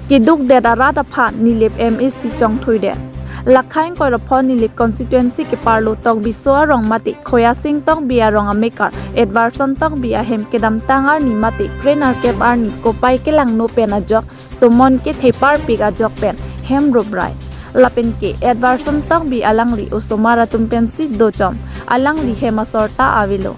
Kiduk det arat apha nilip MEC chong thui de Lakhaing koi rapho nilip constituency ke parlo tok biswa rong mati khoya sing tok bia rong amekar Edwardson tok bia hem kedam tangar ni mati krenar kep ar ni kopai ke lang no pen ajok tomon ke thepar pik ajok pen hem rubrai Lapen ke Edwardson tok bi alangli usomara tumpen si dochom alangli hemasorta avilo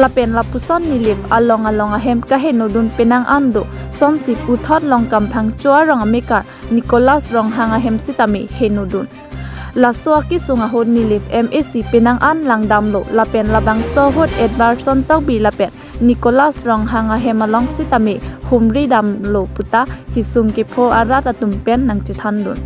Lapen lapuson nilip along along ahem kahe nodun penang ando sonsi puthot long kamphang chua rong amekar Nicholas rong hanga hem sitami henudun Laswa ki sunga hod nilip MEC penang an lang damlo lapen labang sohot Edwardson tok bi lapen Nicholas rong hanga hem along sitami humri damlo puta kisung ki pho arat atumpen nang chithandun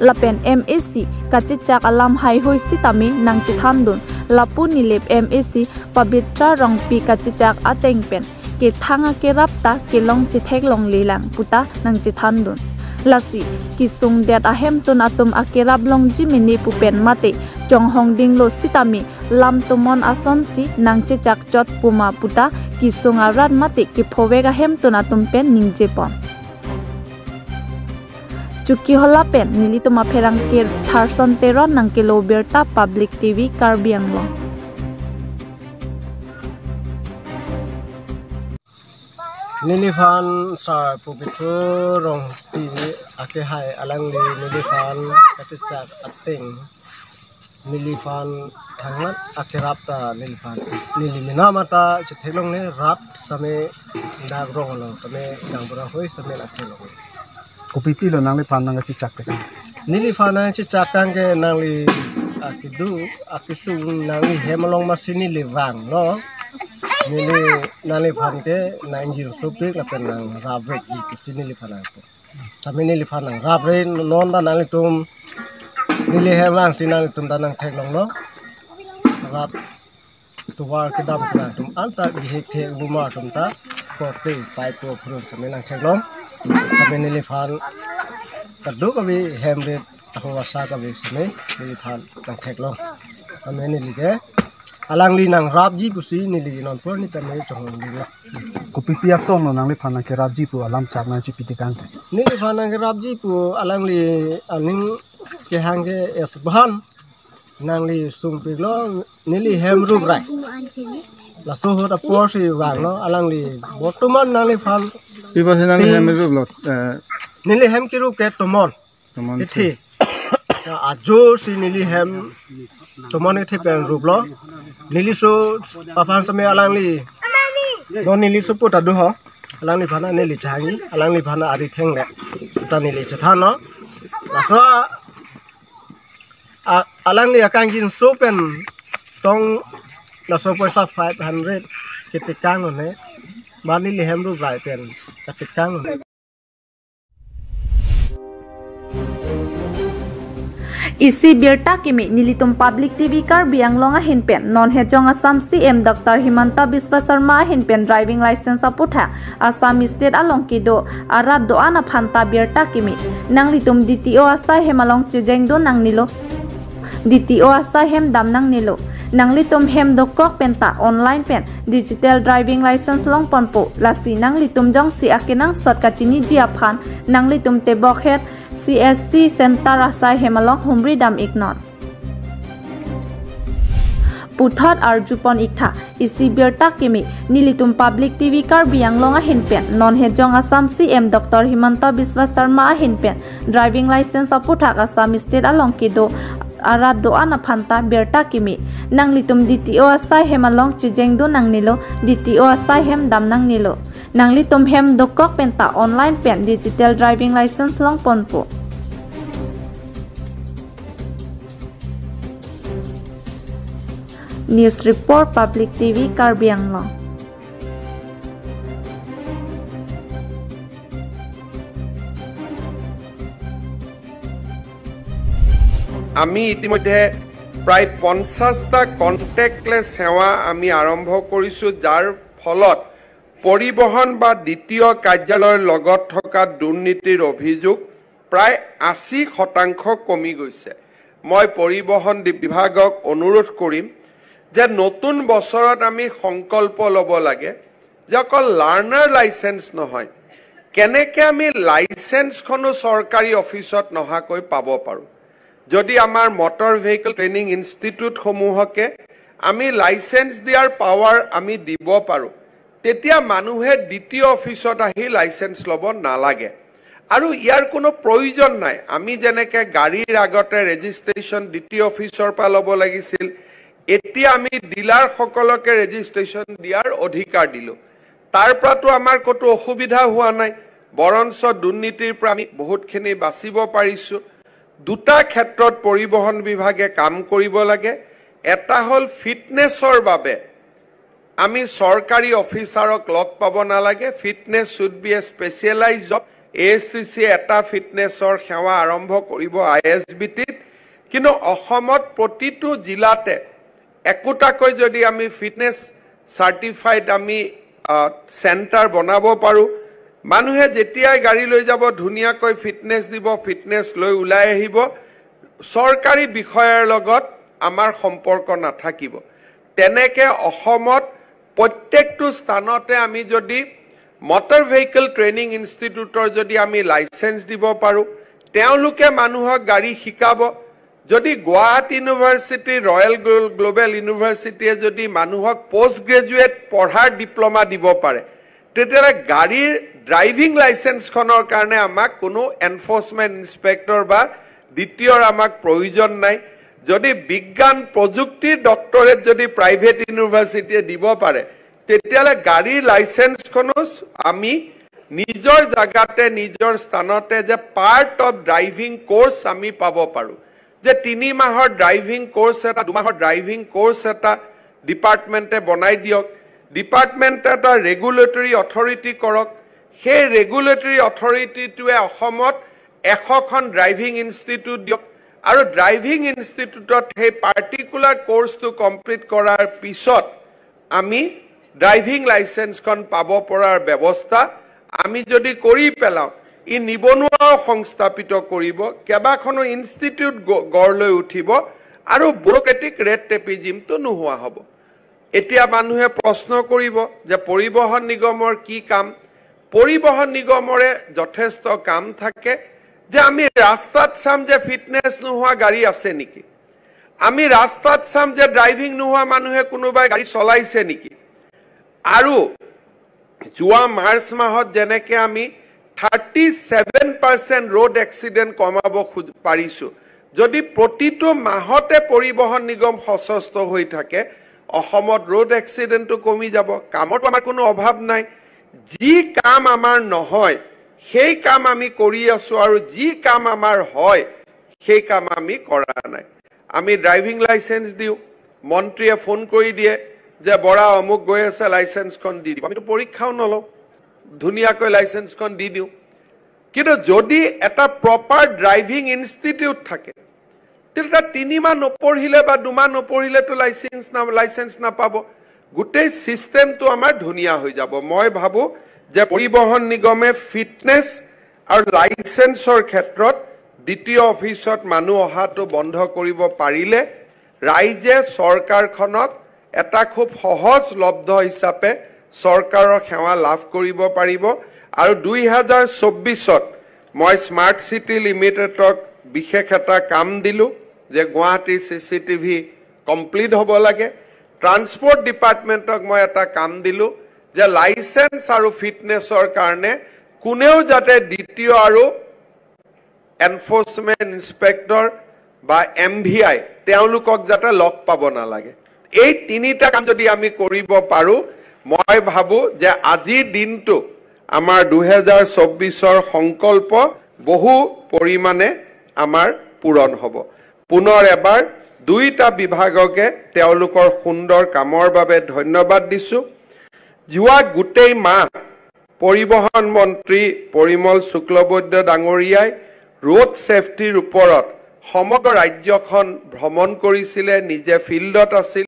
Lapen MEC kachichak alam hai hoi sitami nang chithandun Lapu nilip MEC Pabitra rong pi kachichak ateng pen ke thanga ke rapta ke long chithek long lilang puta nang chithandun Lasi kisung det ahem tun atum akerap long jimini pupen mate chong hong ding lo sitami lam tumon ason si nang chichak chot puma puta kisung arat mate ke phowega hem tun atum pen ningjepon Chuki hola pen nilituma pherang ke tharson teron nang ke loberta Public TV Karbi Anglong. Nilifan sa pupitro rong pi ake hai alang li nilifan kachichak ating nilifan thangat ake rapta nilifan nilimina mata chithelong ne rap same dag rong lo same dangbora hoi same ake lo Kopi lo nang le pan nang chichak ke nilifan nang chichak kang ke nang li akidu akisu nang li hemalong masini le wang no nili nali phan ke 90 sopik la pen nang rabrek ji ke sinili phan ko sami nili phan nang rabre non da nali tum nili hemlang sin nali tum da nang thek long no rap tuwar ke dam kra tum anta gi hek the buma tum ta ko pe pai ko phrum sami nang thek long sami nili phan kadu ka bi hemre ho sa ka bi sami nili phan nang thek long sami nili ke alang li nang rap ji pusi nili non por ni tame chong li la kopi pia song no nang le phan nang ke rap ji pu alam chak nang chi piti kang ni le phan nang ke rap ji pu alang li aning ke hang ke es ban nang li sung pi lo nili hem ru rai la so ho ta por si wang no alang li bortoman nang le phan pi ba nang le hem ru lo nili hem ki ru ke tomon tomon thi ajo si nili hem tomon thi pen ru lo nili so papan same alang li no nili so pota do ho alang li phana nili changi alang li phana ari theng le ta nili chatha no la so alang li akang jin so pen tong la so paisa 500 ke tikang ne ba nili hem ru rai pen ka tikang. Isi birta kimi nilitum Public TV Karbi Anglong hinpen non hejong Assam CM Dr. Himanta Biswa Sarma hinpen driving license aputha Assam state along kido arat do ana phanta birta kimi nanglitum DTO asai hemalong chejeng do nangnilo DTO asai hem dam nangnilo nanglitum hem do kok penta online pen digital driving license long ponpo lasi nanglitum jong si akinang sot kachini jia phan nanglitum te bokhet CSC Center asai hemalong humri dam iknon Puthot arjupon iktha isi birta kimi nilitum Public TV Karbi Anglong hinpen non hejong Assam CM Dr. Himanta Biswa Sarma hinpen driving license aputha Assam state along kido arat do ana phanta birta kimi nanglitum DTO asai hemalong chijeng do nangnilo DTO asai hem dam nangnilo nanglitum hem do kok penta online pen digital driving license long ponpo. News Report Public TV Karbi Anglong. আমি ইতিমধ্যে প্ৰায় 50টা contactless সেৱা আমি আৰম্ভ কৰিছোঁ, যাৰ ফলত পৰিবহণ বা দ্বিতীয় কাৰ্যালয়ৰ লগত থকা দুৰ্নীতিৰ অভিযোগ প্ৰায় 80% কমি গৈছে। মই পৰিবহণ বিভাগক অনুৰোধ কৰিম যে নতুন বছৰত আমি সংকল্প ল'ব লাগে যে অকল লাৰ্ণাৰ লাইচেঞ্চ নহয়, কেনেকৈ আমি লাইচেঞ্চখনো চৰকাৰী অফিচত নহাকৈ পাব পাৰোঁ। যদি আমাৰ মটৰ ভেহিকেল ট্ৰেইনিং ইনষ্টিটিউটসমূহকে আমি লাইচেঞ্চ দিয়াৰ পাৱাৰ আমি দিব পাৰোঁ, তেতিয়া মানুহে দ্বিতীয় অফিচত আহি লাইচেঞ্চ ল'ব নালাগে আৰু ইয়াৰ কোনো প্ৰয়োজন নাই। আমি যেনেকৈ গাড়ীৰ আগতে ৰেজিষ্ট্ৰেশ্যন দ্বিতীয় অফিচৰ পৰা ল'ব লাগিছিল, এতিয়া আমি ডিলাৰসকলকে ৰেজিষ্ট্ৰেশ্যন দিয়াৰ অধিকাৰ দিলোঁ। তাৰ পৰাতো আমাৰ ক'তো অসুবিধা হোৱা নাই, বৰঞ্চ দুৰ্নীতিৰ পৰা আমি বহুতখিনি বাচিব পাৰিছোঁ। দুটা ক্ষেত্ৰত পৰিবহণ বিভাগে কাম কৰিব লাগে। এটা হ'ল ফিটনেছৰ বাবে আমি চৰকাৰী অফিচাৰক লগ পাব নালাগে। Fitness should be a specialise job. ASTC এটা ফিটনেছৰ সেৱা আৰম্ভ কৰিব ISBT-ত, কিন্তু অসমত প্ৰতিটো জিলাতে একোটাকৈ যদি আমি ফিটনেছ চাৰ্টিফাইড আমি চেণ্টাৰ বনাব পাৰোঁ, মানুহে যেতিয়াই গাড়ী লৈ যাব ধুনীয়াকৈ ফিটনেছ দিব, ফিটনেছ লৈ ওলাই আহিব, চৰকাৰী বিষয়াৰ লগত আমাৰ সম্পৰ্ক নাথাকিব। তেনেকৈ অসমত প্ৰত্যেকটো স্থানতে আমি যদি মটৰ ভেহিকেল ট্ৰেইনিং ইনষ্টিটিউটৰ যদি আমি লাইচেঞ্চ দিব পাৰোঁ, তেওঁলোকে মানুহক গাড়ী শিকাব। যদি গুৱাহাটী ইউনিভাৰ্চিটি, ৰয়েল গ্ল'বেল ইউনিভাৰ্চিটিয়ে যদি মানুহক পষ্ট গ্ৰেজুৱেট পঢ়াৰ ডিপ্ল'মা দিব পাৰে, তেতিয়াহ'লে গাড়ীৰ ড্ৰাইভিং লাইচেঞ্চখনৰ কাৰণে আমাক কোনো এনফৰ্চমেণ্ট ইনস্পেক্টৰ বা দ্বিতীয়ৰ আমাক প্ৰয়োজন নাই। যদি বিজ্ঞান প্ৰযুক্তিৰ ডক্টৰেট যদি প্ৰাইভেট ইউনিভাৰ্চিটিয়ে দিব পাৰে, তেতিয়াহ'লে গাড়ীৰ লাইচেঞ্চখনো আমি নিজৰ জাগাতে, নিজৰ স্থানতে যে পাৰ্ট অফ ড্ৰাইভিং কোৰ্চ আমি পাব পাৰোঁ, যে 3 মাহৰ ড্ৰাইভিং কোৰ্চ এটা, 2 মাহৰ ড্ৰাইভিং কোৰ্চ এটা ডিপাৰ্টমেণ্টে বনাই দিয়ক, ডিপাৰ্টমেণ্টে এটা ৰেগুলেটৰী অথৰিটি কৰক। সেই ৰেগুলেটৰী অথৰিটিটোৱে অসমত 100খন ড্ৰাইভিং ইনষ্টিটিউট দিয়ক আৰু ড্ৰাইভিং ইনষ্টিটিউটত সেই পাৰ্টিকুলাৰ কোৰ্চটো কমপ্লিট কৰাৰ পিছত আমি ড্ৰাইভিং লাইচেঞ্চখন পাব পৰাৰ ব্যৱস্থা আমি যদি কৰি পেলাওঁ, ই নিবনুৱাও সংস্থাপিত কৰিব, কেইবাখনো ইনষ্টিটিউট গঢ় লৈ উঠিব আৰু ব্যুৰ'ক্ৰেটিক ৰেড টেপিজিমটো নোহোৱা হ'ব। এতিয়া মানুহে প্ৰশ্ন কৰিব যে পৰিবহণ নিগমৰ কি কাম? পৰিবহণ নিগমৰে যথেষ্ট কাম থাকে যে আমি ৰাস্তাত চাম যে ফিটনেছ নোহোৱা গাড়ী আছে নেকি, আমি ৰাস্তাত চাম যে ড্ৰাইভিং নোহোৱা মানুহে কোনোবাই গাড়ী চলাইছে নেকি। আৰু যোৱা মাৰ্চ মাহত যেনেকৈ আমি 37% ৰোড এক্সিডেণ্ট কমাব পাৰিছোঁ, যদি প্ৰতিটো মাহতে পৰিবহণ নিগম সচেষ্ট হৈ থাকে, অসমত ৰোড এক্সিডেণ্টটো কমি যাব। কামতো আমাৰ কোনো অভাৱ নাই, যি কাম আমাৰ নহয় সেই কাম আমি কৰি আছোঁ আৰু যি কাম আমাৰ হয় সেই কাম আমি কৰা নাই। আমি ড্ৰাইভিং লাইচেঞ্চ দিওঁ, মন্ত্ৰীয়ে ফোন কৰি দিয়ে যে বৰা অমুক গৈ আছে, লাইচেঞ্চখন দি দিব। আমিতো পৰীক্ষাও নলওঁ, ধুনীয়াকৈ লাইচেঞ্চখন দি দিওঁ। কিন্তু যদি এটা প্ৰপাৰ ড্ৰাইভিং ইনষ্টিটিউট থাকে, তেতিয়া 3 মাহ নপঢ়িলে বা 2 মাহ নপঢ়িলেতো লাইচেঞ্চ নাপাব। গোটেই ছিষ্টেমটো আমাৰ ধুনীয়া হৈ যাব। মই ভাবোঁ যে পৰিবহণ নিগমে ফিটনেছ আৰু লাইচেঞ্চৰ ক্ষেত্ৰত দ্বিতীয় অফিচত মানুহ অহাটো বন্ধ কৰিব পাৰিলে ৰাইজে চৰকাৰখনক এটা খুব সহজলব্ধ হিচাপে চৰকাৰৰ সেৱা লাভ কৰিব পাৰিব। আৰু 2024ত মই স্মাৰ্ট চিটি লিমিটেডক বিশেষ এটা কাম দিলোঁ যে গুৱাহাটীৰ CCTV complete হ'ব লাগে। ট্ৰান্সপৰ্ট ডিপাৰ্টমেণ্টক মই এটা কাম দিলোঁ যে লাইচেঞ্চ আৰু ফিটনেছৰ কাৰণে কোনেও যাতে দ্বিতীয় আৰু এনফৰ্চমেণ্ট ইনস্পেক্টৰ বা MVI তেওঁলোকক যাতে লগ পাব নালাগে। এই 3টা কাম যদি আমি কৰিব পাৰোঁ, মই ভাবোঁ যে আজিৰ দিনটো আমাৰ 2024ৰ সংকল্প বহু পৰিমাণে আমাৰ পূৰণ হ'ব। পুনৰ এবাৰ দুইটা বিভাগকে তেওঁলোকৰ সুন্দৰ কামৰ বাবে ধন্যবাদ দিছোঁ। যোৱা গোটেই মাহ পৰিবহণ মন্ত্ৰী পৰিমল শুক্লবৈদ্য ডাঙৰীয়াই ৰোড ছেফটিৰ ওপৰত সমগ্ৰ ৰাজ্যখন ভ্ৰমণ কৰিছিলে, নিজে ফিল্ডত আছিল।